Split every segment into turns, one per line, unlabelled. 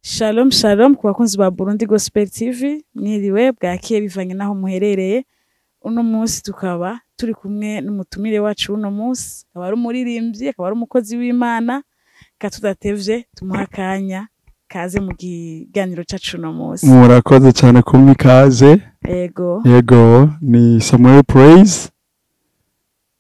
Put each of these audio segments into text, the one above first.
Shalom shalom ku bakunzi ba Burundi Gospel TV, mwiriwe, bwakeye bivanye naho muherereye. Uno munsi tukaba turi kumwe n'umutumire wacu. Uno munsi akaba ari umuririmbyi, akaba ari umukozi w'Imana. Katudatevye tumuha akanya, kaze mu kiganiro cacu uno munsi.
Murakoze cyane kumpa ikaze.
Ego.
Yego, ni Samuel Praise,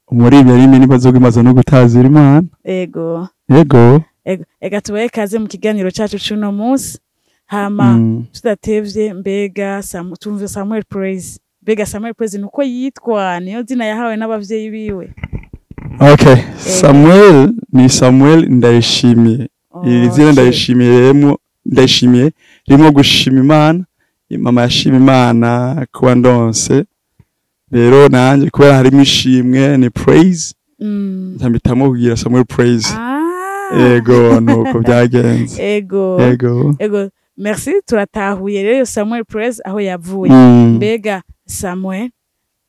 umuririmbyi arimo indirimbo zo guhimbaza no gutazira Imana.
Ego.
Yego.
Ego, ega tubahe kaze mu kiganiro cacu c'uno munsi. Hama tudatevye, mbega tumve Samuel Praise, mbega Samuel Praise nuko yitwa, niyo zina yahawe n'abavyeyi biwe?
Okay, Samuel ni Samuel Ndayishimiye. Iri zina Ndayishimiye rimwo, Ndayishimiye rimwo gushima Imana. Mama yashima Imana kuba ndonse, rero nanjye kubera harimo ishimwe, ni praise, nkampitamo kugira Samuel Praise. Ego, nuko byagenze.
Ego.
Ego.
Ego, merci, turatahuye rero Samuel Praise aho yavuye. Mbega Samuel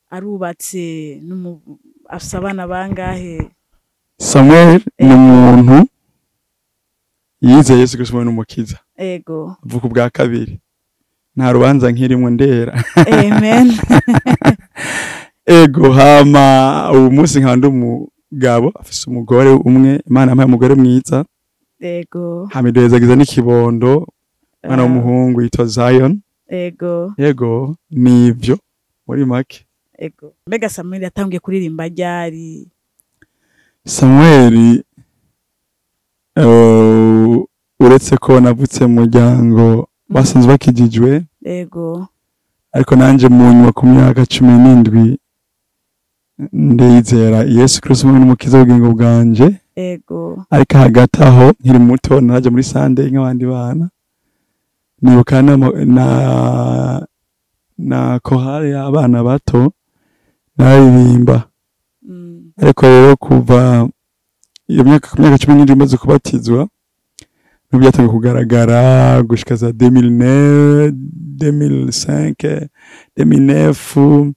arubatse, afise abana bangahe?
Samuel ni umuntu yizeye Yesu Kristo n'umukiza, avuka ubwa kabiri, nta rubanza nkirimwo, ndera.
Amen.
Ego, hama ubu munsi nkaba ndi umugabo afise umugore umwe. Imana yampaye umugore mwiza, hama iduhezagiza n'ikibondo, umwana w'umuhungu yitwa Zion. Yego, nivyo muri make.
Ego, mbega Samuel yatangiye kuririmba ryari?
Samuel, uretse ko navutse mu muryango basanzwe bakijijwe, ariko nanje mu nyuma ku myaka 17 ndizera Yesu Kristo n'umukiza w'ubugingo bwanje. Ariko hagati aho nkiri muto naraja muri Sunday nk'abandi bana, nibuka na chorale y'abana bato naririmba. Ariko rero kuva iyo myaka, ku myaka 17 maze kubatizwa, nibwo byatangiye kugaragara gushika za 2009, 2005, 2009,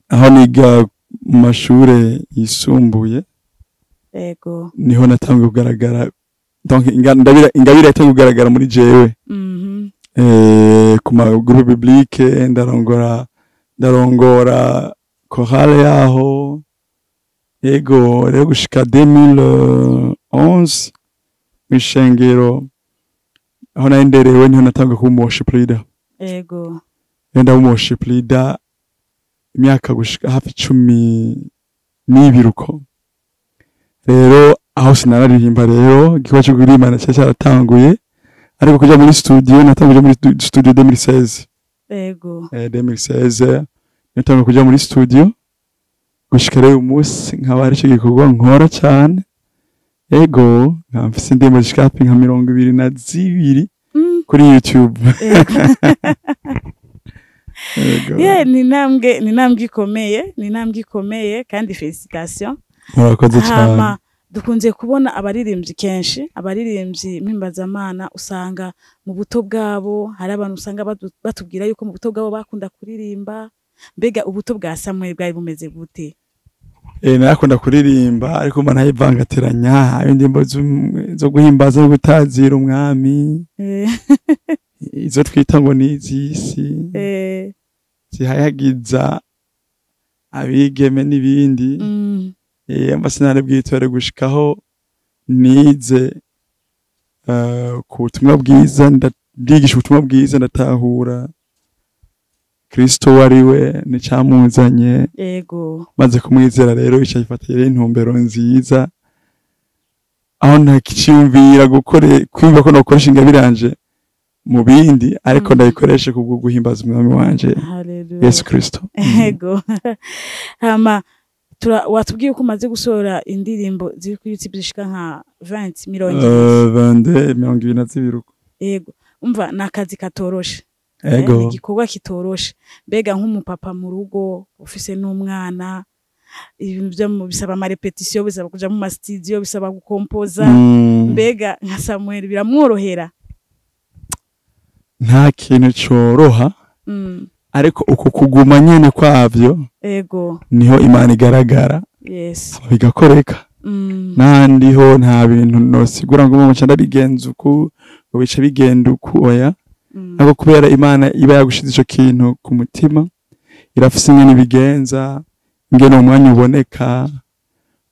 aho niga mu mashure yisumbuye. Niho natangiye kugaragara, donc ingabire yatangiye kugaragara muri jewe. Ku ma groupe biblique ndarongora chorale yaho. Yego, rero gushika 2011 mw'ishengero aho nari nderewe niho natangiye kuba umu worship leader. Rero ndaba umu worship leader imyaka gushika hafi 12 uko. Rero aho sinararirimba, rero igikorwa cyo kuririmba cyari cyaratanguye, ariko kuja muri studio natanguye muri studio 2016. 2016 natanguye kuja muri studio, gushika rero uyu munsi nkaba aricyo gikorwa nkora cyane. Ego, nkaba mfise indirimbo zishika hafi nka 22 kuri YouTube. Ego.
Yeah, ni intambwe ikomeye, ni intambwe ikomeye kandi félicitations.
Murakoze cyane.
Hama dukunze kubona abaririmbyi kenshi, abaririmbyi mpimbazamana, usanga mu buto bwabo hari abantu usanga batubwira yuko mu buto bwabo bakunda kuririmba. Mbega ubuto bwa Samuel bwari bumeze gute?
Narakunda kuririmba, ariko mba ntayivangatiranya indirimbo zo guhimbaza no gutazira umwami, izo twita ngo ni iz'isi, zihayagiza abigeme n'ibindi. Mba sinari bwitore gushikaho nize ku butumwa bwiza, ndigisha ubutumwa bwiza, ndatahura Kristo wari we n'icyamuzanye. Maze kumwizera rero bica bifatira intumbero nziza, aho ntakiciyumvira gukore kwiyumva ko nokoresha ingabire yanje mu bindi, ariko ndayikoreshe kubwo guhimbaza umwami wanje
Hallelujah.
Yesu Kristo.
Ego, hama watubwiye ko umaze gusohora indirimbo ziri kuri YouTube zishika nka 20, 20.
22, 22 uko.
Yego, umva ni akazi katoroshe. Ni igikorwa kitoroshe. Mbega nk'umupapa mu rugo ufise n'umwana, ibintu byo bisaba ama répétition, bisaba kuja mu ma studio, bisaba gukompoza, mbega nka Samuel biramworohera?
Nta kintu coroha, ariko uku kuguma nyene kwavyo niho Imana igaragara, bigakoreka. N'ahandi ho nta bintu nosigura ngo muca ndabigenza uku. Ngo bice bigenda uku, oya. Ariko kubera Imana iba yagushize ico kintu ku mutima, irafise ingene ibigenza, ingene uwo mwanya uboneka,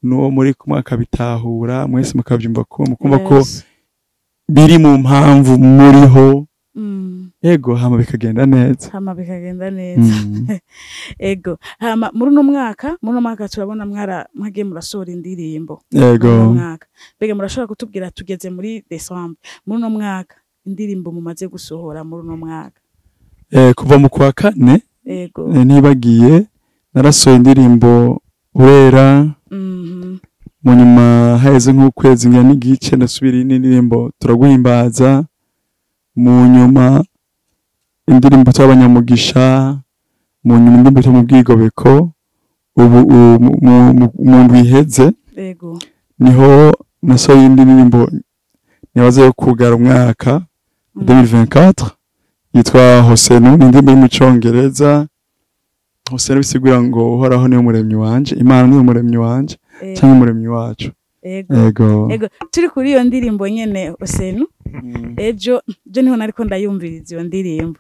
n'uwo muri kumwe akabitahura, mwese mukavyumva ko mukumva ko biri mu mpamvu muriho. Ego, hama bikagenda neza.
Hama bikagenda neza. Ego, hama muri uno mwaka turabona mwagiye murasohora indirimbo.
Ego.
Muri uno mwaka, mbega murashobora kutubwira, tugeze muri December, muri uno mwaka indirimbo mumaze gusohora muri uno mwaka?
Kuva mu kwa kane, ntibagiye, narasohoye indirimbo Urera. Mu nyuma haheze nk'ukwezi ngira n'igice, ndasubira iyindi ndirimbo Turaguhimbaza. Mu nyuma indirimbo tw'abanyamugisha, mu nyuma indirimbo two mu bwigobeko. Ubu mu ndwi iheze niho nasohoye indi ndirimbo nibaza yo kugara umwaka 2024, yitwa Hosenu. Ni indirimbo iri mu Congereza. Hosenu bisigura ngo Uhoraho niwe muremyi wanje, Imana niwe muremyi wanje, cyangwa umuremyi wacu. Ego.
Ego, turi kuri iyo ndirimbo nyene Hosenu, ejo je niho nariko ndayumviriza iyo ndirimbo.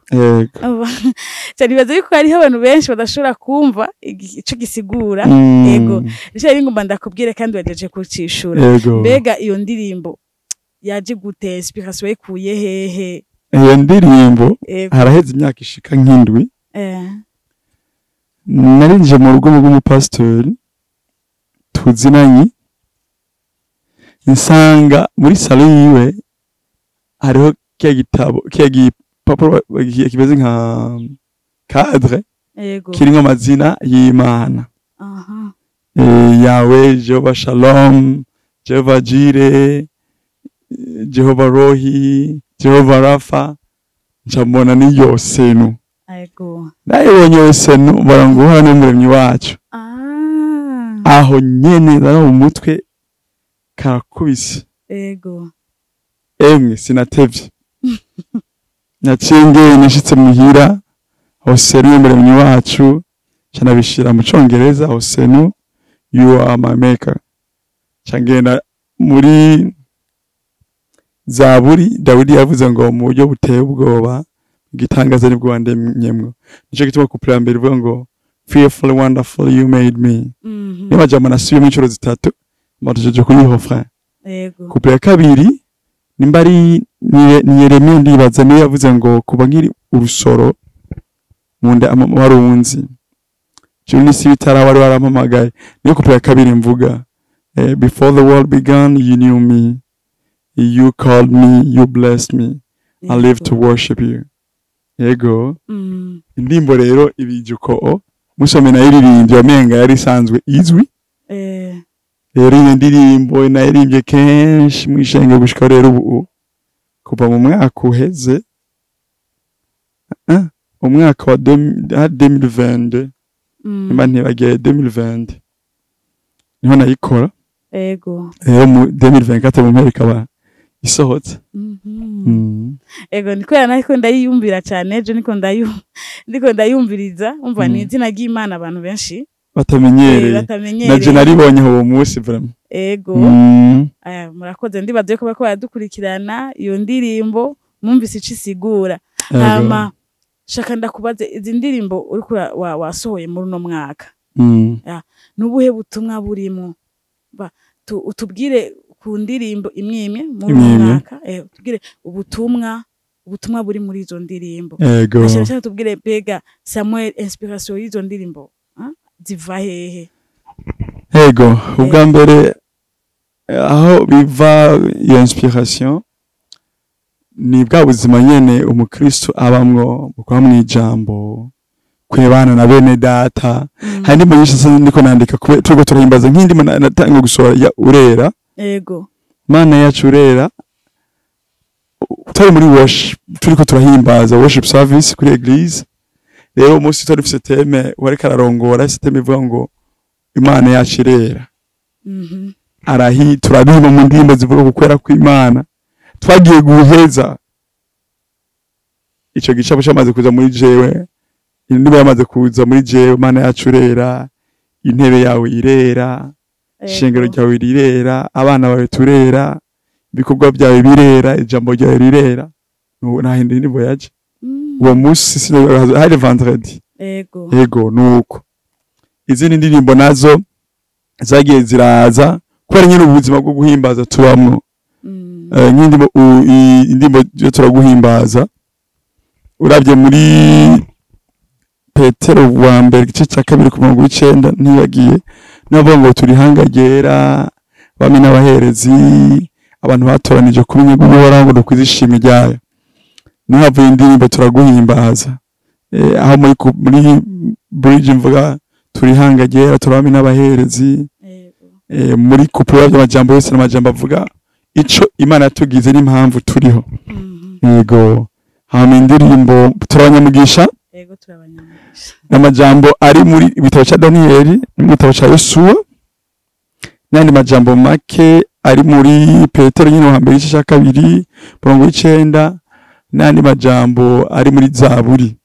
Cyane yuko hariho abantu benshi badashobora kumva ico gisigura. Ego, nico rero ngomba ndakubwire, kandi wajeje kucishura. Mbega iyo ndirimbo yaje gute? Inspiration wayikuye hehe?
Iyo ndirimbo, haraheze imyaka ishika nk'indwi, narinje mu rugo rw'umupasitori tuzinanye, nsanga muri salon yiwe hariho kiya gitabo, kiya gipapuro kimeze nka cadre, kirimwo amazina y'Imana. Yahweh, Jehova Shalom, Jehova Jireh, Jehova Rohi, Jehova Rafa. Nca mbona ni Yosenu. Nayibonye Yosenu, mbona ngo Uhoraho niwe muremyi wacu. Aho nyene nari mu mutwe karakubise. Emwe, sinatevye, naciye ngenda, nshitse muhira, Hosenu niwe muremyi wacu, nca nabishira mu Congereza: "Hosenu, you are my maker." Nca ngenda muri Zaburi, Dawidi yavuze ngo mu buryo buteye ubwoba, igitangaza nibwo wandemyemwo. Nico gituma couplet ya mbere ivuga ngo "Fearfully, wonderfully you made me." Niyo majambo nasubiyemo inshuro zitatu matujeje kuri refrain. Couplet ya kabiri, nimba ari ni Yeremiya, ndibaza, niyo yavuze ngo kuba nkiri urusoro mu nda warunzi, ijuru n'isi bitara wari warampamagaye. Niyo couplet ya kabiri mvuga, "Before the world began you knew me, you called me, you blessed me, I live to worship you." Yego. Indirimbo rero ibijuko musome nayiririmbye wamenga yari isanzwe izwi. Rero iyo ndirimbo nayirimbye kenshi mw'ishenge, gushika rero ubu kuva mu mwaka uheze, umwaka wa 2022, nimba ntibagiye, 2020 niho nayikora. Rero mu 2024 mu mpera ikaba isohotse.
Ego, niko nariko ndayiyumvira cyane ejo, ndiko ndayumviriza, umva, ni izina ry'Imana abantu benshi
batamenyereye.
Batamenyereye.
Naje naribonye uwo munsi vraiment.
Aya, murakoze. Ndibaza ko bariko baradukurikirana, iyo ndirimbo mwumvise ico isigura. Hama shaka ndakubaze, izi ndirimbo uriko wasohoye muri uno mwaka, nubuhe butumwa burimwo? Utubwire ku ndirimbo imwe imwe muri uno
Imwe imwe.
mwaka, utubwire ubutumwa buri muri izo ndirimbo.
Ego.
Ashaka cyane tubwire, mbega Samuel, inspiration y'izo ndirimbo, ziva hehe?
Ego, ubwa mbere, aho biva iyo inspiration, ni bwa buzima nyene umukristo abamwo, mu kuba mw'ijambo, kwebana na bene data. Hari indirimbo nyinshi nsa ndiko nandika turiko turahimbaza, nk'indimo natangiye gusohora ya Urera. Mana yacu urera, turi muri worship, turiko turahimbaza, worship service kuri église. Rero umunsi twari dufise thème, wariko ararongora afise thème ivuga ngo Imana yacu irera. Arahi turabima mu ndirimbo zivuga ku kwera kw'Imana. Twagiye guheza ico gicapo cyamaze kuza muri jewe, indirimbo yamaze kuza muri jewe: "Mana yacu urera, intebe yawe irera, ishengero ryawe rirera, abana bawe turera, Ibikorwa byawe birera, ijambo ryawe rirera. Nahindi indirimbo yaje uwo munsi, hari vendredi. Yego, nuko izindi ndirimbo nazo zagiye ziraza kubera nyine ubuzima bwo guhimbaza tubamwo. Nk'indirimbo indirimbo yo turaguhimbaza, urabye muri Petero wa mbere igice cya 2 ku murongo w'9, ntibagiye navuga ngo turi hanga ryera, bamwe n'abaherezi, abantu batoranije kumenya guhoraho ngo dukwize ishimwe ryayo. Niho havuye indirimbo turaguhimbaza. Aho muri bridge mvuga turi hanga ryera, turabami n'abaherezi. Muri couplet y'amajambo yose n'amajambo avuga ico Imana yatugize n'impamvu turiho. Yego, hama indirimbo turabanyamugisha.
Yego, turabanyamugisha.
N'amajambo ari muri ibitabo ca Daniyeli, mu gitabo ca Yosuwa, n'andi majambo make ari muri Petero nyine wa mbere igice ca 2 murongo w'9, n'andi majambo ari muri Zaburi.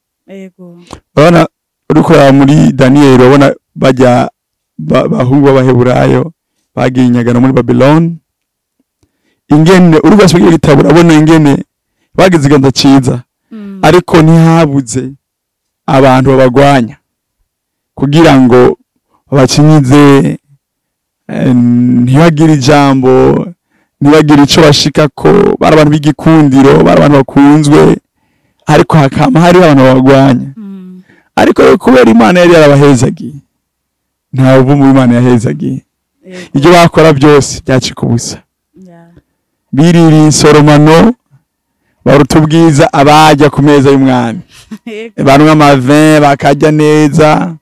Urabona uriko uraba muri Daniyeli, urabona bajya bahungu b'Abaheburayo bagiye inyagano muri Babylon, ingene uriko urasoma igitabo urabona ingene bagize ikiganza ciza, ariko ntihabuze abantu babagwanya kugira ngo babacinyize, ntibagire ijambo, ntibagire ico bashikako. Bari abantu b'igikundiro, bari abantu bakunzwe, ariko hakama hariho abantu babagwanya. Ariko rero kubera Imana yari yarabahezagiye, nta buvumo Imana yahezagiye, ibyo bakora byose byacika ubusa. Biririye insoromano, baruta ubwiza abajya ku meza y'umwami. Banywa amavin, bakarya neza,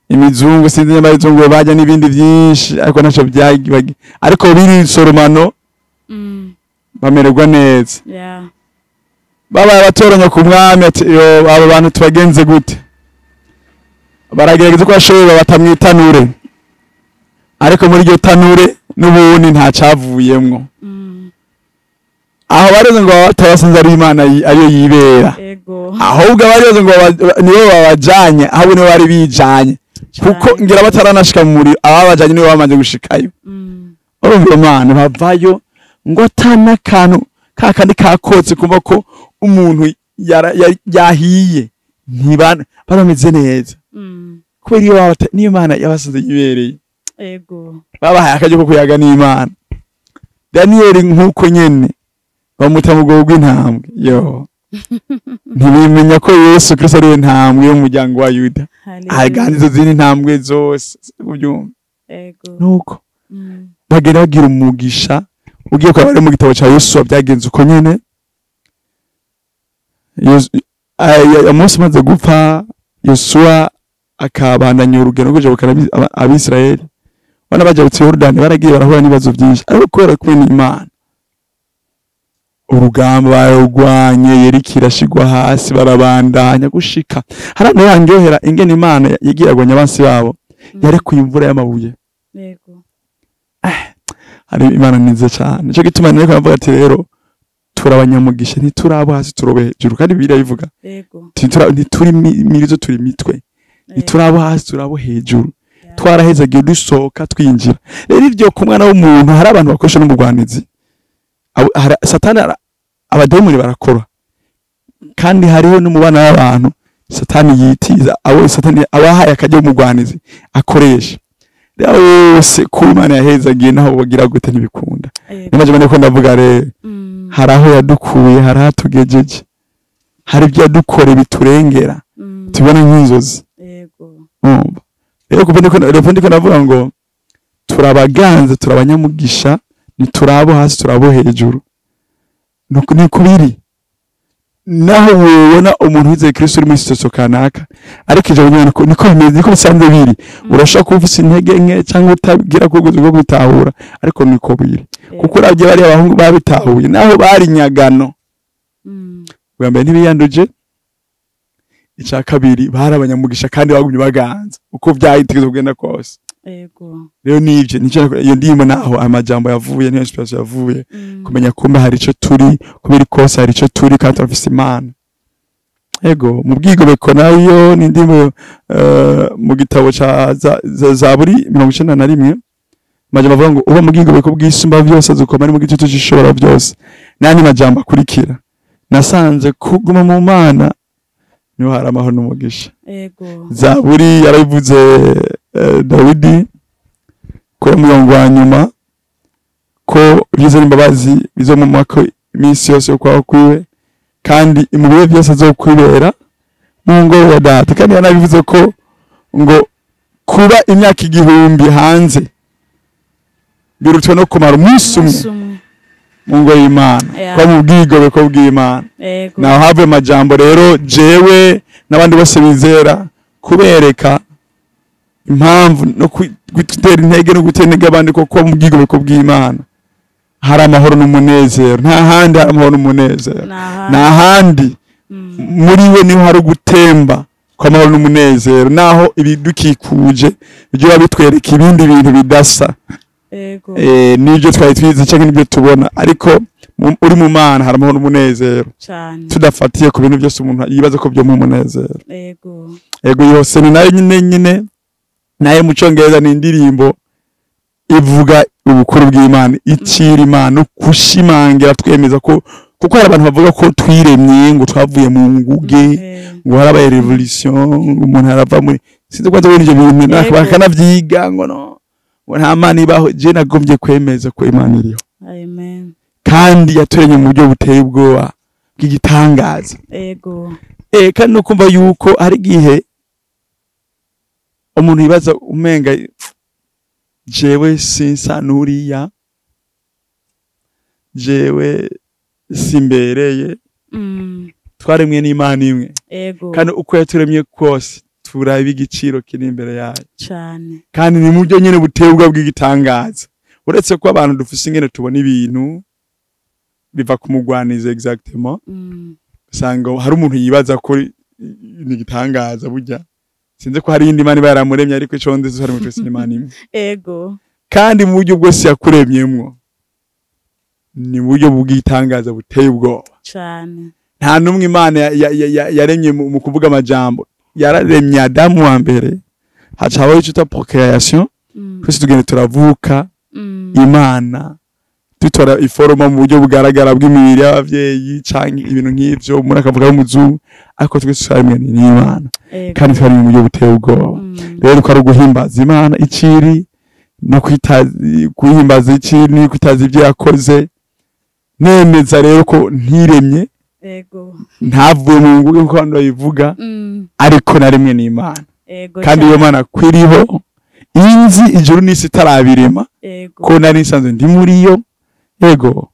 imizungu, sinzi niba ari inzungu bajya n'ibindi byinshi, ariko ntacyo byagi, ariko biririye insoromano, bamererwa neza. Babaye abatoranya ku mwami, ati yo aba bantu tubagenze gute? Baragerageza uko bashoboye batamwitanure, ariko muri iryo tanure n'ubundi nta cavuyemwo. Aho bareze ngo batabasanze ari Imana ariyo yibera. Ahubwo abareze ngo nibo babajanye, ahubwo nibo bari bijanye, kuko ngira bataranashika mu muriro, ababajanye nibo bamaze gushikayo. Urumva Imana bavayo ngo atanakantu kakandi kakotse kumva ko umuntu yahiye, ntibana barameze neza. Kubera iyo niyo Imana yabasanze yibereye. Babahaye akaryo ko kuyaga n'Imana. Daniyeli nk'uko nyene bamuta mu bwobo bw'intambwe, yo ntibimenya ko Yesu Kristo ari we ntambwe y'umuryango wa Yuda, aganza izo zindi ntambwe zose ubyumva. Nuko bagenda bagira umugisha. Ugiye kwa bari mu gitabo ca Yosuwa byagenze uko nyene. Mose amaze gupfa, Yosuwa akabandanya urugendo rwo kujabukana Abisirayeli. Bana bajabutse Yorodani baragiye barahura n'ibibazo byinshi, ariko kubera kumwe n'Imana urugamba bararwanye, Yeriko irashigwa hasi, barabandanya gushika hariya. Yanryohera ingene Imana yagiye iragwanya abansi babo, yarekuye imvura y'amabuye. Hari Imana nziza cyane. Nico gituma nariko navuga ati rero turabanyamugisha, ntiturabo hasi, turobe hejuru, kandi Bibiliya bivuga ntituri mirizo, turi mitwe, ntiturabo hasi, turabo hejuru. Twarahezagiye dusohoka twinjira. Rero ivyo ku mwana w'umuntu, hari abantu bakoresha n'umugwanizi, Satani, abademoni barakora, kandi hariho n'umubana w'abantu Satani yitiza, abo Satani abahaye akajya umugwanizi akoresha. Rero bose ku Imana yahezagiye, naho bagira gute ntibikunda. Niyo mpamvu ko ndavuga rero, hari aho yadukuye, hari aho tugejeje, hari ibyo yadukore biturengera, tubona nk'inzozi. Rero kuko ndiko ndavuga ngo turabaganze, turabanyamugisha, ntiturabo hasi, turabo hejuru. Ni kubiri naho wobona umuntu wizeye Kristo uri muri situation kanaka, ariko ijambo nyene niko bimeze, niko bisanzwe biri. Urashobora kuba ufise intege nke cyangwa utagira ku rwego rwo gutahura, ariko niko biri, kuko uravye bariya abahungu babitahuye naho bari nyagano. Bwa mbere ntibiyanduje, icya kabiri bari abanyamugisha kandi bagumye baganza uko byahitegerezwa kugenda kose. Rero nivyo nico iyo ndimo, naho amajambo yavuye, niyo inspiration yavuye, kumenya kumbe hari ico turi, kubiri kose hari ico turi kandi turafise Imana. Ego, mu bwigobeko nayo ni ndimo mu gitabo ca Zaburi 91. Amajambo avuga ngo uba mu bwigobeko bw'isumba byose azokoma ari mu gitutu c'ishobora byose, n'andi majambo akurikira. Nasanze kuguma mu Mana niho hari amahoro n'umugisha. Zaburi yarabivuze, Dawidi ko umurongo wa nyuma ko ibyiza n'imbabazi bizomumako iminsi yose yo kwaho kwiwe, kandi mu bihe byose azokwibera mu ngoro ya data. Kandi yanabivuze ko ngo kuba imyaka 1000 hanze birutwa no kumara umunsi umwe mu ngoro y'Imana, kwa mu bwigobeko bw'Imana. Naho have amajambo rero jewe n'abandi bose bizera kubereka impamvu no gutera intege no gutera intege abandi ko kuba mu bwigobeko bw'Imana hari amahoro n'umunezero. Nta handi hari amahoro n'umunezero, nta handi. Muri we niho hari gutemba kw'amahoro n'umunezero, naho ibidukikuje ibyo biba bitwereka ibindi bintu bidasa n'ibyo twari twize cyangwa n'ibyo tubona, ariko uri mu Mana hari amahoro n'umunezero, tudafatiye ku bintu byose umuntu yibaza ko byo mu munezero. Ego yose ni nayo nyine nayo mu Cyongereza ni indirimbo ivuga ubukuru bw'Imana, icira Imana, kushimangira twemeza ko, kuko hari abantu bavuga ko twiremye ngo twavuye mu nguge, ngo harabaye revolution, ngo umuntu arava muri sinzi ko nzabona ibyo bintu bakanavyiga ngo no ngo nta Mana ibaho. Je nagombye kwemeza ko Imana iriho.
Amen.
Kandi yaturemye mu buryo buteye ubwoba bw'igitangaza. Kandi no kumva yuko hari igihe umuntu yibaza umenga jewe sinsa nuriya, jewe simbereye. Twaremwe n'Imana imwe. Kandi uko yaturemye kose turaba igiciro kiri imbere yayo
cyane.
Kandi ni mu buryo nyene buteye ubwoba bw'igitangaza. Uretse ko abantu dufise ingene tubona ibintu biva kumugwaniza exactement, usanga hari umuntu yibaza ko ni igitangaza burya. Sinzi ko hari indi Imana iba yaramuremye, ariko ico nzi hari mu twese Imana imwe. Kandi mu buryo bwose yakuremyemwo ni buryo bw'igitangaza buteye ubwoba
cyane.
Nta numwe Imana yaremye mu kuvuga amajambo. Yararemye Adamu wa mbere, haca habaho ico procreation, twese tugenda turavuka, Imana dutora iforoma mu buryo bugaragara bw'imibiri y'abavyeyi canke ibintu nk'ivyo, umuntu akavuga w'umuzungu, ariko twese twaremwe n'Imana. Kandi twaremwe mu buryo buteye ubwoba. Rero ko ari uguhimbaza Imana iciri no guhimbaza iciri no kwitaza ibyo yakoze. Nemeza rero ko ntiremye, ntavuye mu nguge nkuko abantu babivuga, ariko naremwe n'Imana. Kandi iyo Mana kwiriho inzi ijuru n'isi itarabirema, ko nari nsanzwe ndi muri yo. Ego.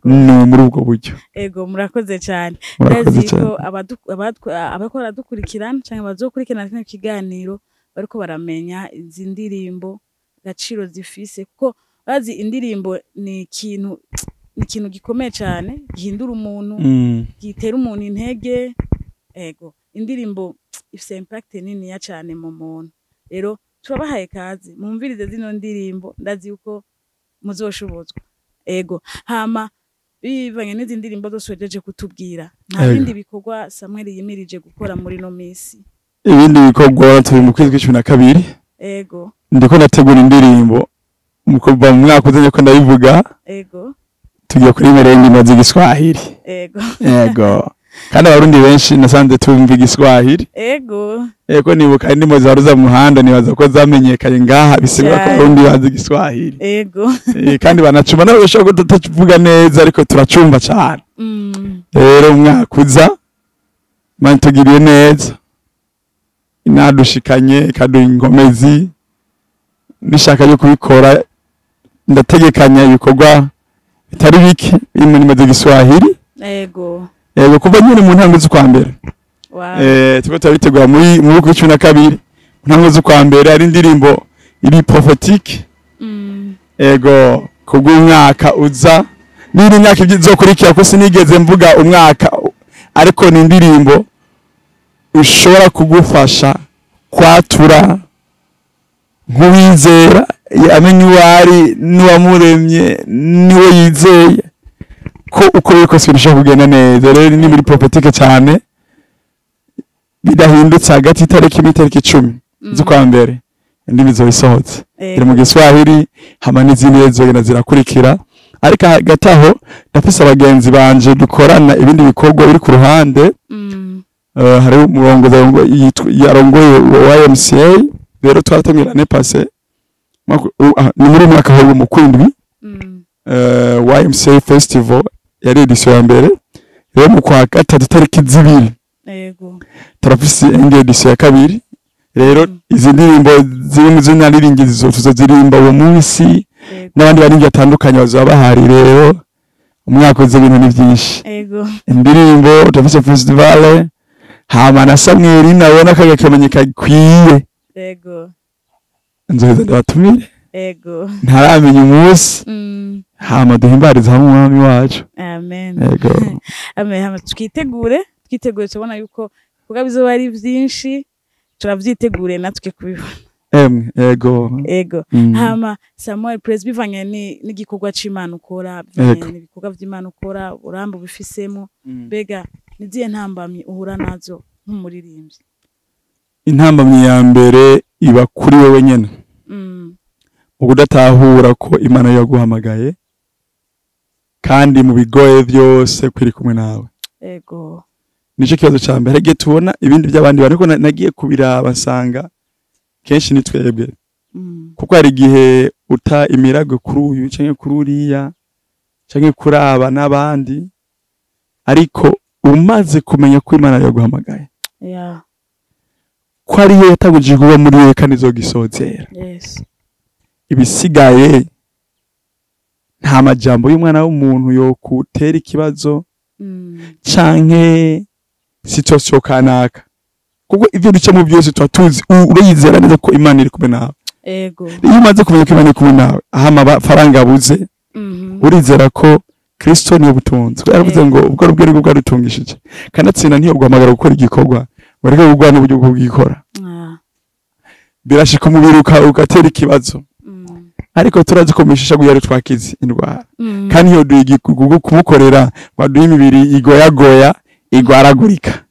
No muri ubwo buryo.
Ego, murakoze cyane. Ndazi ko abakora dukurikirana cyangwa bazokurikirana kino kiganiro bariko baramenya izi ndirimbo gaciro zifise, kuko bazi indirimbo ni ikintu gikomeye cyane, gihindura umuntu, gitera umuntu intege. Ego, indirimbo ifise impact nini ya cyane mu muntu. Rero turabahaye kazi mumvirize zino ndirimbo, ndazi yuko muzoshobozwa. Ego, hama bivanye n'izi ndirimbo zose wejeje kutubwira, nta bindi bikorwa Samuel yimirije gukora muri no misi?
Ibindi bikorwa turi mu kwezi kwa 12.
Ego.
Ndiko ndategura indirimbo mukuva mu mwaka uzenye ko ndabivuga.
Ego.
Tugiye kuri merenge z'igiswahili.
Ego.
Ego. Kandi abarundi benshi nasanze tumva igiswahili.
Ego.
Ego, nibuka indimo zaruza mu muhanda nibaza ko zamenyekanye ngaha, bisigura ko abarundi bazi igiswahili.
Ego.
Kandi banacumba nabo bashobora kutavuga neza, ariko turacumba cyane. Rero umwaka uza Imana itugiriye neza, inadushikanye ikaduha inkomezi n'ishaka ryo kubikora. Ndategekanya ibikorwa bitari bike biri mu ndimi z'igiswahili.
Ego.
Ego, kuva nyine mu ntango z'ukwa mbere. Turiko turabitegura muri 12 mu ntango z'ukwa mbere, ari indirimbo iri prophétique. Ego, kubw'umwaka uza n'indi myaka izokurikira, ko sinigeze mvuga umwaka, ariko ni indirimbo ushobora kugufasha kwatura nk'uwizera amenye uwo ari n'uwamuremye niwe yizeye, ko uko biri kose birushaho kugenda neza. Rero ni muri prophétique cyane, bidahindutse hagati y'itariki n'itariki 10 z'ukwa mbere. Indimi izoba isohotse iri mu Giswahili, hama n'izindi rero zizogenda zirakurikira. Ariko hagati aho ndafise abagenzi banje dukorana ibindi bikorwa biri ku ruhande. Hariho umurongozi yarongoye wa YMCA. Rero twaratangiye l'année passée, ni muri uyu mwaka ahubwo mu kwindwi. YMCA Festival yari édition ya mbere. Rero mu kwa gatatu tariki 2 turafise indi édition ya kabiri. Rero izi ndirimbo ziri mu zo naririmbye tuzoziririmba uwo munsi n'abandi baririmbyi batandukanye bazoba bahari. Rero umwaka uza ibintu ni byinshi. Indirimbo, turafise festival, hama na Samweli nabona akaga kamenye gakwiye, nzoheza ndabatumire. Ntaramenya umunsi, hama duhimbarize hamwe umwami wacu.
Amen.
Yego.
Amen. Hama twitegure, tubona yuko kuko bizoba ari byinshi, turavyitegure natwe kubibona.
Emwe, yego.
Ego. Hama Samuel Praise, bivanye n'igikorwa c'Imana ukora, bivanye n'ibikorwa vy'Imana ukora, urambe ubifisemo, mbega nizihe ntambamyi uhura nazo nk'umuririmbyi?
Intambamyi ya mbere iba kuri wewe nyene, ukudatahura ko Imana yaguhamagaye kandi mu bigoye byose kwiri kumwe nawe. Nico kibazo ca mbere. Igihe tubona ibindi by'abandi bantu, ariko nagiye kubiraba nsanga kenshi ni twebwe, kuko hari igihe uta imiragwe kuri uyu canke kuri uriya canke kuri aba n'abandi, ariko umaze kumenya ko Imana yaguhamagaye, ko ariyo yatagujije kuba muri wewe kandi izogisozera, ibisigaye nta majambo y'umwana w'umuntu yokutera ikibazo canke situation kanaka, kuko ivyo ducamo byose tuba tuzi, uriyizera neza ko Imana iri kumwe nawe. Iyo umaze kumenya ko Imana iri kumwe nawe, aho amafaranga abuze, urizera ko Kristo niwe butunzi. Kuko yaravuze ngo ubwo rubwe nibwo bwadutungishije. Kanatsinda ntiyoguhamagara gukora igikorwa bareke kuguha n'uburyo bwo kugikora. Birashika umubiri ugatera ikibazo, ariko turazi ko mishisha yari twakize indwara, kandi iyo duha kumukorera baduha imibiri igoyagoya igwaragurika.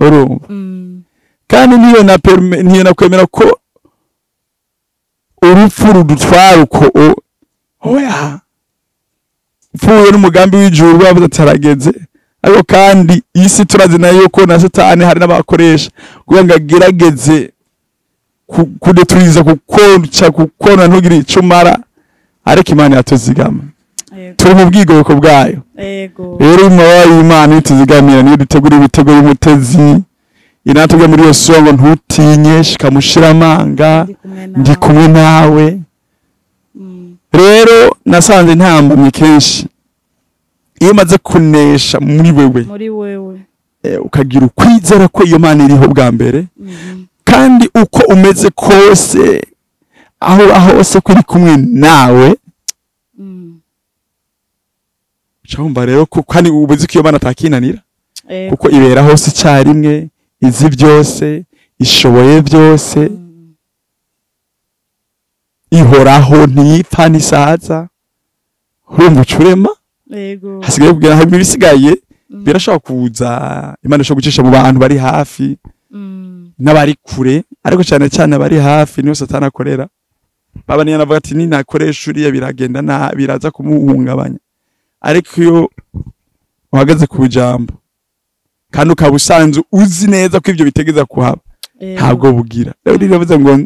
Urumva? Kandi niyo nakwemera ko urupfu rudutwara uko oya, upfuye n'umugambi w'ijuru bavuze ati harageze. Ariko kandi isi turazi nayo ko na Satani hari n'abakoresha kugira ngo agerageze kudeturiza, kukonca, kukona ntugire ico umara, ariko Imana yatuzigama. Turi mu bwigobeko bwayo. Rero amababa y'Imana ituzigamira, niyo dutegura ibitego y'umutezi, inatubwiye muri Yosuwa ngo ntutinye, shika mushira amanga,
ndi kumwe
ndi
nawe.
kumwe nawe. Rero nasanze ntambamye kenshi iyo umaze kunesha muri wewe,
muri wewe,
ukagira ukwizera ko iyo Mana iriho bwa mbere, kandi uko umeze kose, aho uba hose ko iri kumwe nawe, uca wumva rero ko kandi uba uzi ko iyo Mana atakinanira, kuko ibera hose icyarimwe, izi byose, ishoboye byose, ihoraho, ntipfa, ntisaza. Urumva uca urema. Hasigaye kugira hari ibisigaye birashobora kuza. Imana ishobora gucisha mu bantu bari hafi n'abari kure, ariko cyane cyane abari hafi niyo Satani akorera. Baba niyo navuga ati ninakoresha uriya biragenda na biraza kumuhungabanya. Ariko iyo uhagaze ku jambo kandi ukaba usanzwe uzi neza ko ibyo bitegeza kuhaba, ntabwo bugira. Rero riravuze ngo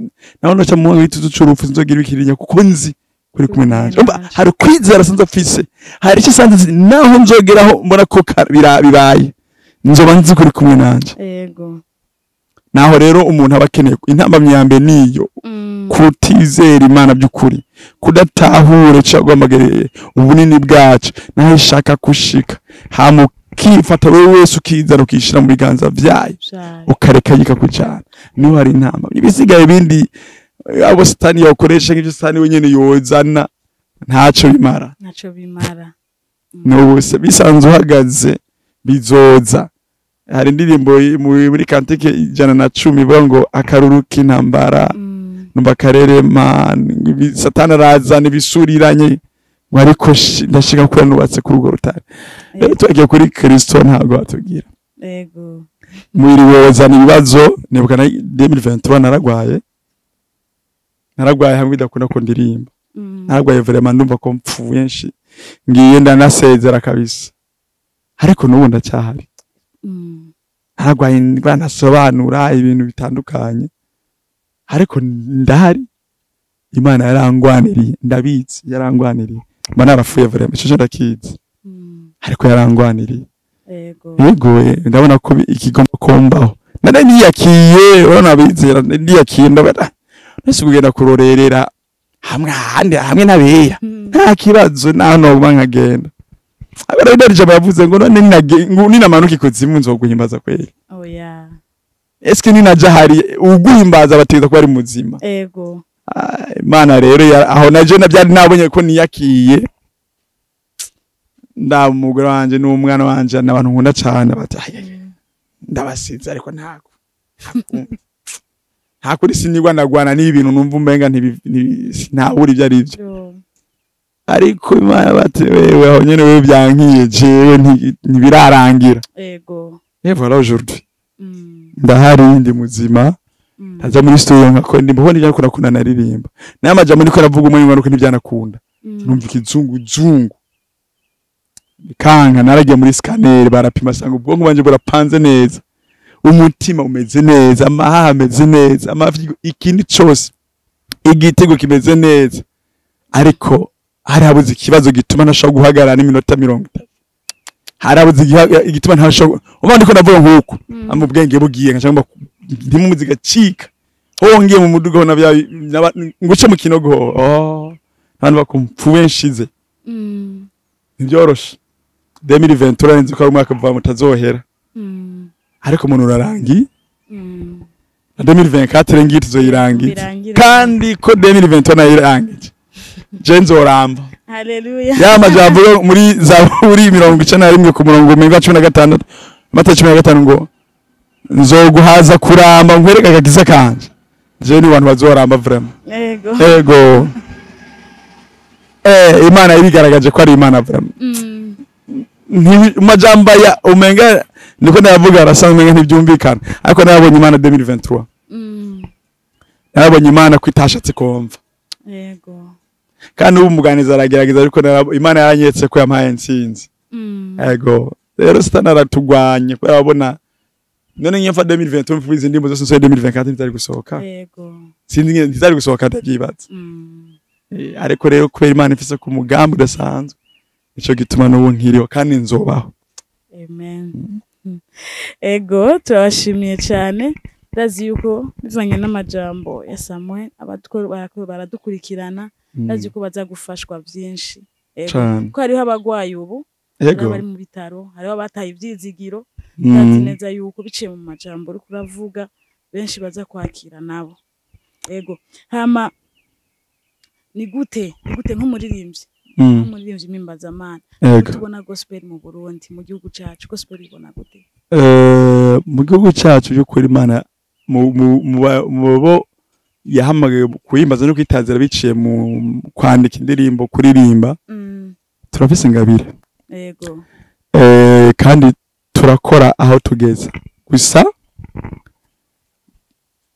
naho noca mu wituzu c'urupfu nzogira ikirinya kuko nzi kuri kumwe nanje. Umva, hari kwizera sanze mfise, hari icyo sanze nzi, naho nzogeraho mbona ko bibaye, nzoba nzi kuri kumwe nanje. Naho rero umuntu aba akeneye intambamyi ya mbere niyo kutizera Imana by'ukuri, kudatahura icyo yaguhamagariye, ubunini bwacu naho ishaka gushika, hama ukifata wewe wese ukizana ukishyira mu biganza byayo,
Vyayo.
ukareka yikakujana. Niho hari intambamyi. Ibisigaye ibindi, abo Satani yokoresha, nk'ibyo Satani wenyine yozana, ntaco bimara.
Ntaco bimara.
N'ubu se bisanzwe uhagaze bizoza. Hari indirimbo muri cantique 110 ivuga ngo akaruru k'intambara numva karerema, Satani arazana ibisuriranye ngo ariko ndashika kuri nubatse kuri urwo rutare. Rero tugiye kuri Kristo ntabwo batubwira. Umubiri wozana ibibazo. Nibuka na 2023 naragwaye. Naragwaye hamwe bidakunda ko ndirimba. Naragwaye vraiment, ndumva ko mpfuye, ngiye ndanasezera kabisa, ariko n'ubu ndacyahari. Naragwaye indwara ntasobanura, ibintu bitandukanye, ariko ndahari. Imana yarangwaniriye, ndabizi, yarangwaniriye. Mba narapfuye vraiment, ico ndakizi, ariko yarangwaniriye. Yego, ndabona ko ikigomba kumbaho nari niyakiye. Urabona abizera, niyakiye, ndabona nese kugenda kurorerera hamwe ahandi hamwe n'abera, nta kibazo, naho noguma nkagenda. Abera rero ijambo yavuze ngo none ngo ninamanuka ikuzimu nzoguhimbaza kweli?
Oya.
Eske ninaja hari uguhimbaza bategeza kuba ari muzima? Ah, Imana rero aho naje nabyari nabonye ko niyakiye, nda umugore wanje n'umwana wanje n'abantu nkunda cyane bati: "Ay, ay, ay, ndabasize." Ariko ntako nta kuri sinigwa ndagwana n'ibintu numva umenga sinabura ibyo ari byo. Ariko Imana bati: "Wewe aho nyene, wewe byankiye, jewe ntibirarangira." Et voilà, aujourd'hui ndahari, ndi muzima. Ntaza muri studio nkakora ndimba ubona ibyo nakunda, naririmba nayo amajambo niko aravuga umwe ngaruka ntibyanakunda. Numva ikizunguzungu bikanka. Naragiye muri scanner, barapima, asanga ubwonko bwanje burapanze neza, umutima umeze neza, amahaha ameze neza, amavi, ikindi cose, igitego kimeze neza, ariko hari habuze ikibazo gituma ntashobora guhagarara n'iminota 30. Hari habuze igituma ntashobora, uba ndiko ndavuga nk'uko ama ubwenge bugiye nkaca ngomba ntimumuzi gacika hongeye mu muduga ho nabya nguce mu kinogo. Oh, abantu bakumpfuye nshize. Ntibyoroshe. 2023 nzi ko ari umwaka vuba mutazohera, ariko umuntu urarangiye. Na 2024 ngiye tuzoyirangiza.
Birangire.
Kandi ko 2023 nayirangije, je nzoramba.
Haleluya.
Ya majambo yo muri Zaburi 91 ku murongo umenga 16, Mata 15, ngo nzoguhaza kuramba, nkwereka agakiza kanje. Je ni abantu bazoramba vraiment. Ego, Imana irigaragaje ko ari Imana vraiment. Majambo ya umenga niko ndavuga arasa, umenga ntibyumvikana, ariko narabonye Imana 2023. Narabonye Imana ko itashatse kumva. Kandi ubu umuganizi aragerageza, ariko Imana yaranyeretse ko yampaye intsinzi. Ego rero, Satani aratugwanye kubera abona none nk'iyo mfa 2023 mvuze izi ndimbo zose nsohoye 2024 ntizari gusohoka. Sinzi ntizari gusohoka, ndabyibaza. Ariko rero kubera Imana ifise ku mugambi udasanzwe, nico gituma n'ubu nkiriho kandi nzobaho.
Amen. Ego, turabashimiye cyane. Ndazi yuko bivanye n'amajambo ya Samuel, baradukurikirana, ndazi ko baza gufashwa byinshi. Ego.
Cane.
Ko hariho abagwayi ubu, hariho abari mu bitaro, hariho abataye ivyizigiro. Ndazi neza yuko biciye mu majambo uriko uravuga, benshi baza kwakira nabo. Ego. Hama ni gute nk'umuririmbyi, nk'umuririmbyi mpimbazamana, tubona gospel mu Burundi, mu gihugu cacu, gospel ibona gute?
Mu gihugu cyacu, by'ukuri Imana mu bo yahamagaye kuhimbaza no kwitazira biciye mu kwandika indirimbo, kuririmba, turafise ingabire. Kandi turakora aho tugeze, gusa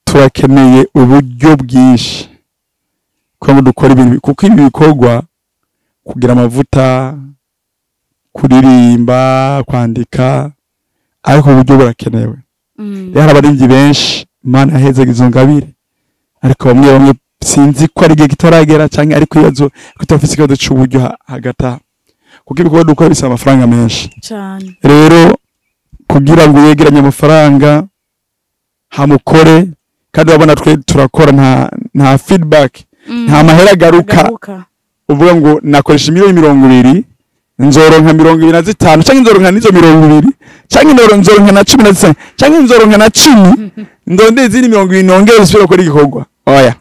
turakeneye uburyo bwinshi kugira ngo dukore ibintu, kuko ibi bikorwa, kugira amavuta, kuririmba, kwandika, ariko uburyo burakenewe. Rero hari abaririmbyi benshi Imana yaheze izo ngabire, ariko bamwe bamwe sinzi ko ari igihe kitaragera canke ariko ibibazo, ko turafise ikibazo c'uburyo hagati aho, kuko ibikorwa dukora bisaba amafaranga menshi. Rero kugira ngo yegeranye amafaranga hamukore, kandi urabona twe turakora, nta feedback, nta mahera agaruka.
Agaruka.
Uvuga ngo nakoresha miliyoni 20, nzoronka 25, canke nzoronka n'izo 20, canke nzoronka na 15, canke nzoronka na 10, ndonde izindi 20 nongere usubire gukora igikorwa. Oya,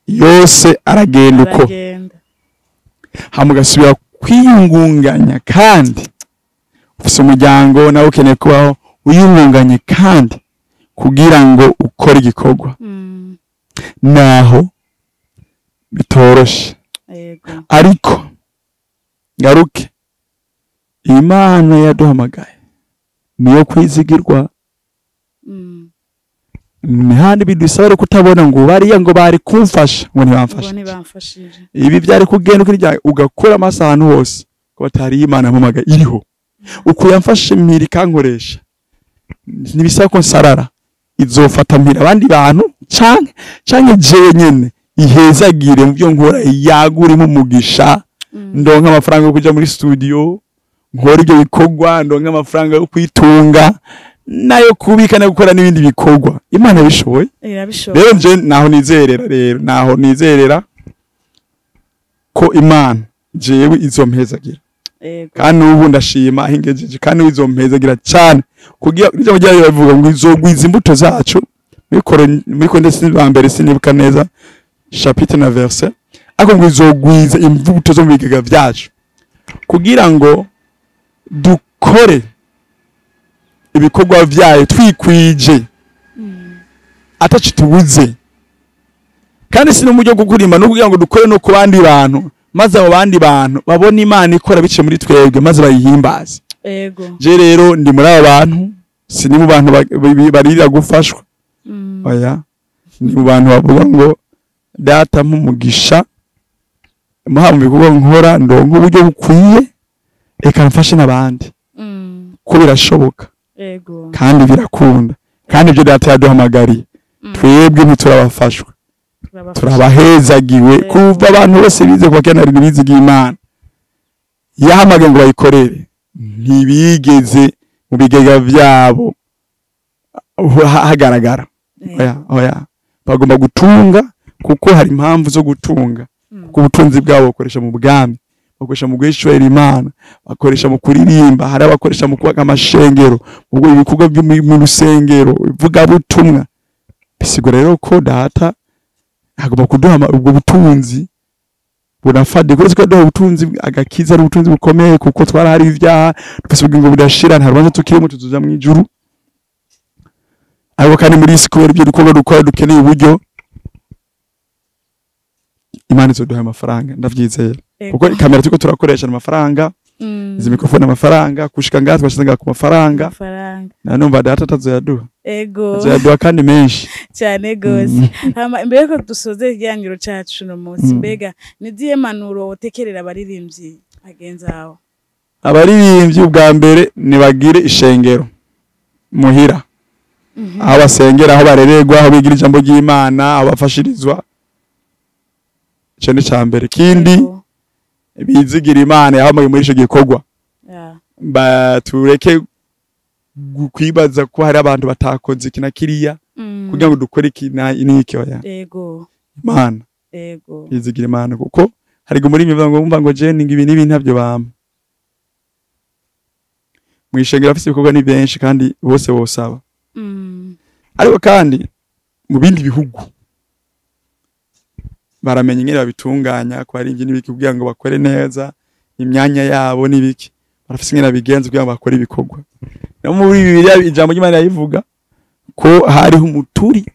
yose aragenda uko.
Aragenda.
Hama ugasubira kwiyungunganya, kandi ufise umuryango nawe ukeneye kubaho, wiyungunganye kandi kugira ngo ukore igikorwa, naho bitoroshe. Ariko ngaruke, Imana yaduhamagaye niyo kwizigirwa. Nihandi bidusaba rero kutabona ngo bariya ngo bari kumfasha ngo
Ngo
ntibamfashe.
Ntibamfashije.
Ibi byari kugenda ukirya ugakora amasaha ahantu hose ko batari Imana mpamaga iriho uko yamfashe mpiri kankoresha, ntibisaba ko nsarara, izofata mpiri abandi bantu canke jewe nyene ihezagire mu byo nkora, yaguremo umugisha, ndonka amafaranga yo kuja muri studio nkora ibyo bikorwa, ndonka amafaranga yo kwitunga nayo kubika no gukora n'ibindi bikorwa Imana bishoboye.
Irabishoboye.
Rero nje naho nizerera, rero naho nizerera ko Imana jewe izompezagira. Kandi ubu ndashima aho ingejeje, kandi ubu izompezagira cyane kugira ijambo ryayo bavuga ngo izogwiza imbuto zacu muri Korinto ba mbere, sinibuka neza chapitre na verset, ariko ngo izogwiza imbuto zo mu bigega byacu kugira ngo dukore ibikorwa vyayo twikwije ataco tubuze. Kandi si n'uburyo bwo kurima no kugira ngo dukore no ku bandi bantu, maze abo bandi bantu babone Imana ikora biciye muri twebwe, maze bayihimbaze. Je rero ndi muri abo bantu, si ni mu bantu barira gufashwa. Oya, ni mu bantu bavuga ngo Data mpumugisha muha mu bikorwa nkora, ndonka uburyo bukwiye, reka mfashe n'abandi ko birashoboka. Kandi birakunda, kandi ibyo Data yaduhamagariye, twebwe ntiturabafashwa.
Turabafasha.
Turabahezagiwe. Kuva abantu bose bize kuva kera bizigiye Imana yahamagaye ngo bayikorere, ntibigeze mu bigega vyabo hagaragara. Oya, oya, bagomba gutunga kuko hari impamvu zo gutunga, kuko ubutunzi bwabo bakoresha mu bwami, bakoresha mu guhishurira Imana, bakoresha mu kuririmba, hari abakoresha mu kubaka amashengero, mu gukora ibikorwa byo mu rusengero, ivugabutumwa. Bisigura rero ko Data agomba kuduha ubwo butunzi bunafade, kuretse ko yaduha ubutunzi, agakiza ari ubutunzi bukomeye, kuko twarahari ibyaha, dufise ubugingo budashira, nta rubanza tukirimo, tuzoja mu ijuru. Ariko kandi muri isi, kubera ibyo bikorwa dukora, dukeneye uburyo. Imana izoduha amafaranga, ndavyizera, kuko kamera turiko turakoresha amafaranga, izi mikrofone amafaranga, kushika ngaha twashize ngaha ku mafaranga.
Amafaranga.
Na numva Data atazoyaduha, azoyaduha kandi menshi.
Cyane gose. Hama imbere yuko dusoze ikiganiro cacu uno munsi, mbega ni izihe mpanuro wotekerera abaririmbyi bagenzi bawe?
Abaririmbyi, ubwa mbere nibagire ishengero muhira, aho basengera, aho barererwa, aho bigira ijambo ry'Imana, aho bafashirizwa. Ico ni ca mbere. Ikindi, bizigira Imana yahamagaye muri ico gikorwa. Tureke kwibaza ko hari abantu batakoze iki na kiriya kugira ngo dukore iki n'iki, oya. Imana, bizigira Imana, kuko hari muri bivuga ngo umva ngo je ninga ibi n'ibi ntabyo bampa. Mw'ishengero afise ibikorwa ni benshi kandi bose bosaba. Ariko kandi mu bindi bihugu baramenya ingene babitunganya ko ari n'ibiki kugira ngo bakore neza imyanya yabo n'ibiki, barafise ingene babigenza kugira ngo bakore ibikorwa. No muri Bibiliya ijambo ry'Imana rivuga ko hariho umuturi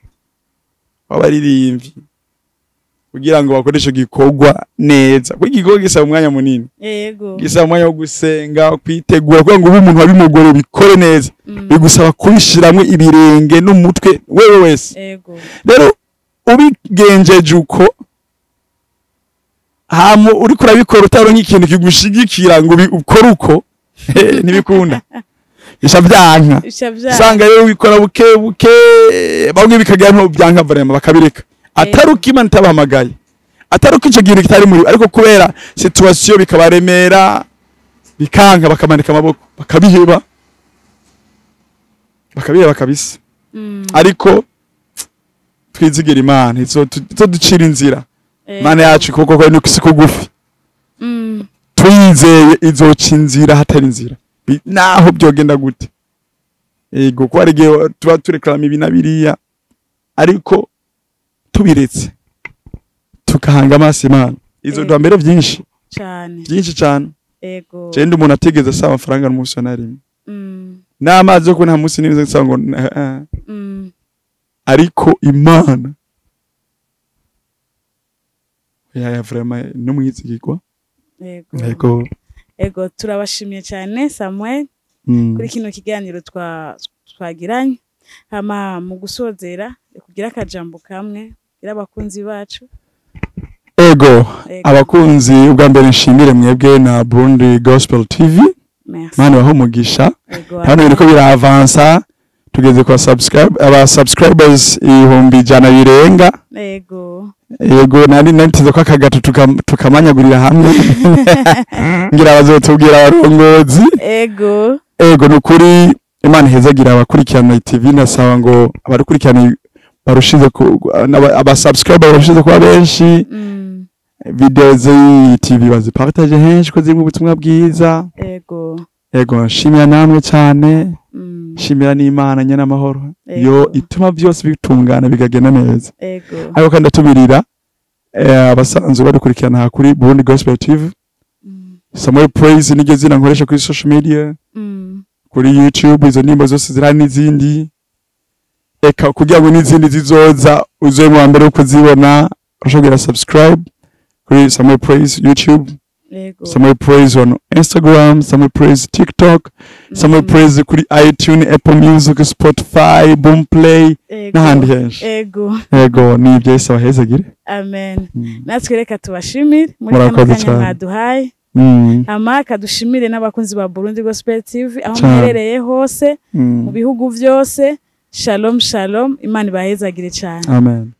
w'abaririmbyi kugira ngo bakoreshe igikorwa neza, kuko igikorwa gisaba umwanya munini, gisaba umwanya wo gusenga, kwitegura, kugira ngo ube umuntu wabimugore bikore neza. Bigusaba kubishiramwo ibirenge n'umutwe wewe wese. Rero ubigenjeje uko, hama uriko urabikora utaronka ikintu kigushigikira ngo ukore uko, ntibikunda, bisha vyanka.
Bisha vyanka.
Usanga rero ubikora buke buke, bamwe bikagera nko byanka vraiment bakabireka, atari uko Imana itabahamagaye, atari uko ico kintu kitari muri, ariko kubera situation bikabaremera, bikanka, bakamanika amaboko, bakabiheba, bakabiheba kabisa. Ariko twizigira Imana izoducira inzira. Imana yacu ukuboko kwayo ni si kugufi. Twizeye izoca inzira hatari inzira, naho byogenda gute. Ego, ko hari igihe tuba tureklama ibi na biriya, ariko tubiretse tukahanga amaso Imana, izoduha mbere byinshi.
Cyane.
Byinshi cyane. Je ndi umuntu atigeze asaba amafaranga n'umunsi na rimwe, n'amazi yo kunywa nta munsi nimwe nsaba ngo Ariko Imana ya vraiment n'umwizigirwa. Yego.
Ego, turabashimiye cyane Samuel kuri kino kiganiro twagiranye. Hama mu gusozera Kugira akajambo kamwe kugira abakunzi bacu.
Ego.
Ego.
Abakunzi, ubwa mbere nshimire mwebwe na Burundi Gospel TV.
Merci.
Mana baho umugisha.
Ego.
Hano biriko biravansa, tugeze kwa subscribe, aba subscribers 100,000 birenga. Yego, nari natize ko akagato tukamanyagurira hamwe, ngira bazotubwira abarongozi. Ego, nukuri Imana ihezagira abakurikirana TV. Ndasaba ngo abakurikirana barushize aba subscriber barushize kuba benshi. Video z'iyi TV bazipartage henshi ko zirimo ubutumwa bwiza. Ego, nshimira namwe cyane. Nshimira n'Imana nyene amahoro yo ituma byose bitungana bikagenda neza. Ariko kandi ndatumirira abasanzwe badukurikirana aha kuri Burundi Gospel TV. Samuel Praise niryo zina nkoresha kuri social media, kuri YouTube. Izo ndirimbo zose zirahari n'izindi, eka kugira ngo n'izindi zizoza uzobe mu wa mbere wo kuzibona, urashobora subscribe kuri Samuel Praise YouTube, Samuel Praise on Instagram, Samuel Praise TikTok, Samuel Praise kuri iTunes, Apple Music, Spotify, Boomplay n'ahandi henshi. Ego, ni ibyo. Yesu abahezagire.
Amen. Natwe reka tubashimire muri kano
Murakoze
kanya
cyane.
mwaduhaye. Hama kadushimire n'abakunzi ba Burundi Gospel TV aho
Cyane.
muherereye hose, mu bihugu vyose. Shalom shalom, Imana ibahezagire cyane.
Amen.